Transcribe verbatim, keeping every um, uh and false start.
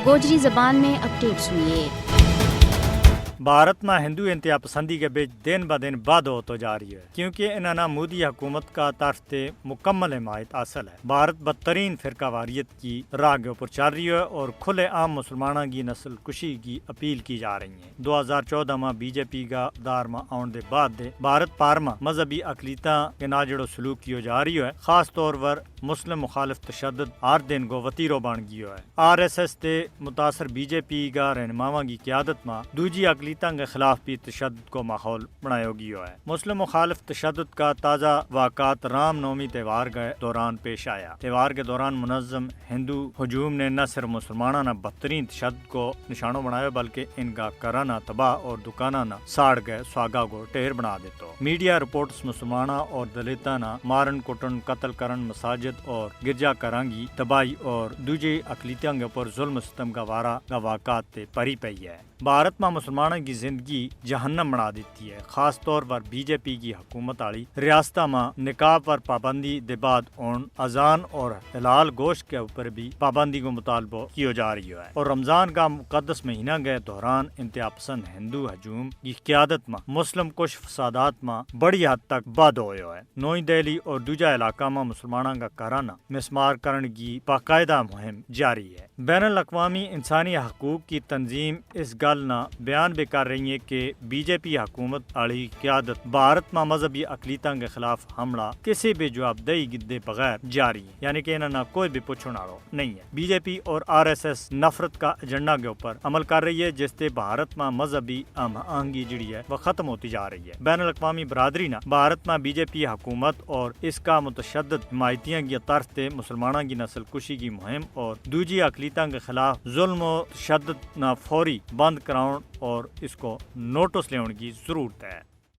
گوجری زبان میں اپڈیٹ سنیے۔ بھارت ما ہندو انتہا پسندی کے بچ دن با دن بد ہوتو جا رہی ہے، کیونکہ انہاں نا مودی حکومت کا طرف تے مکمل حمایت حاصل ہے۔ بھارت بدترین فرقہ واریت کی راہ کے اپر چل رہی ہے اور کھلے عام مسلماناں کی نسل کشی کی اپیل کی جا رہی ہیں۔ دو ہزار چودہ ما بی جے پی کا دار ما آؤن دے بعد دے بھارت پار ما مذہبی اقلیتاں کے ناجڑو سلوک کیو جا رہیو ہے۔ خاص طور پر مسلم مخالف تشدد ہر دن کو وتیرو بن گیو ہے۔ آر ایس ایس تے متاثر بی جے پی کا رہنماواں کی قیادت ما دوجی اقلیتاں کے خلاف بھی تشدد کو ماحول بنایو گیو ہے۔ مسلم مخالف تشدد کا تازہ واقعات رام نومی تہوار کے دوران پیش آیا۔ تہوار کے دوران منظم ہندو ہجوم نے نہ صرف مسلماناں نا بدترین تشدد کو نشانو بنایو، بلکہ ان کا گھراں نا تباہ اور دکاناں نا ساڑ کے سواگا کو ٹیر بنا دیتو۔ میڈیا رپورٹس مسلماناں اور دلتاں نا مارن کٹن، قتل کرن، مساجد اور گرجا گھراں کی تباہی اور دوجے اقلیتاں کے اپر ظلم و ستم کا وارا کا واقعات تے پری پئی ہے۔ بھارت ما مسلماناں کی زندگی جہنم بنا دیتی ہے۔ خاص طور پر بی جے پی کی حکومت آلی ریاستاں ما نکاح پر پابندی دے بعد ہن اذان اور حلال گوشت کے اپر بھی پابندی کو مطالبو کیو جا رہیو ہے اور رمضان کا مقدس مہینہ کے دوران انتہا پسند ہندو ہجوم کی قیادت ما مسلم کش فسادات ما بڑی حد تک بد ہویو ہے۔ نوئی دہلی اور دوجا علاقہ ما مسلماناں کا گھراں نا مسمار کرن کی باقاعدہ مہم جاری ہے۔ بین الاقوامی انسانی حقوق کی تنظیم اس گل نا بیان بھی کر رہی ہیں کہ بی جے پی حکومت آلی قیادت بھارت ما مذہبی اقلیتاں کے خلاف حملہ کسی بھی جواب دہی دے بغیر جاری ہیں، یعنی کہ انہاں نا کوئی بھی پچھن آڑو نہیں ہے۔ بی جے پی اور آر ایس ایس نفرت کا ایجنڈا کے اپر عمل کر رہی ہے، جس تے بھارت ما مذہبی ہم آہنگی جڑی ہے وہ ختم ہوتی جا رہی ہے۔ بین الاقوامی برادری نا بھارت ما بی جے پی حکومت اور اس کا متشدد حمایتیاں کی طرف تے مسلماناں کی نسل کشی کی مہم اور دوجی اقلیتاں کے خلاف ظلم و تشدد نا فوری بند کراؤن اور اس کو نوٹس لیون کی ضرورت ہے۔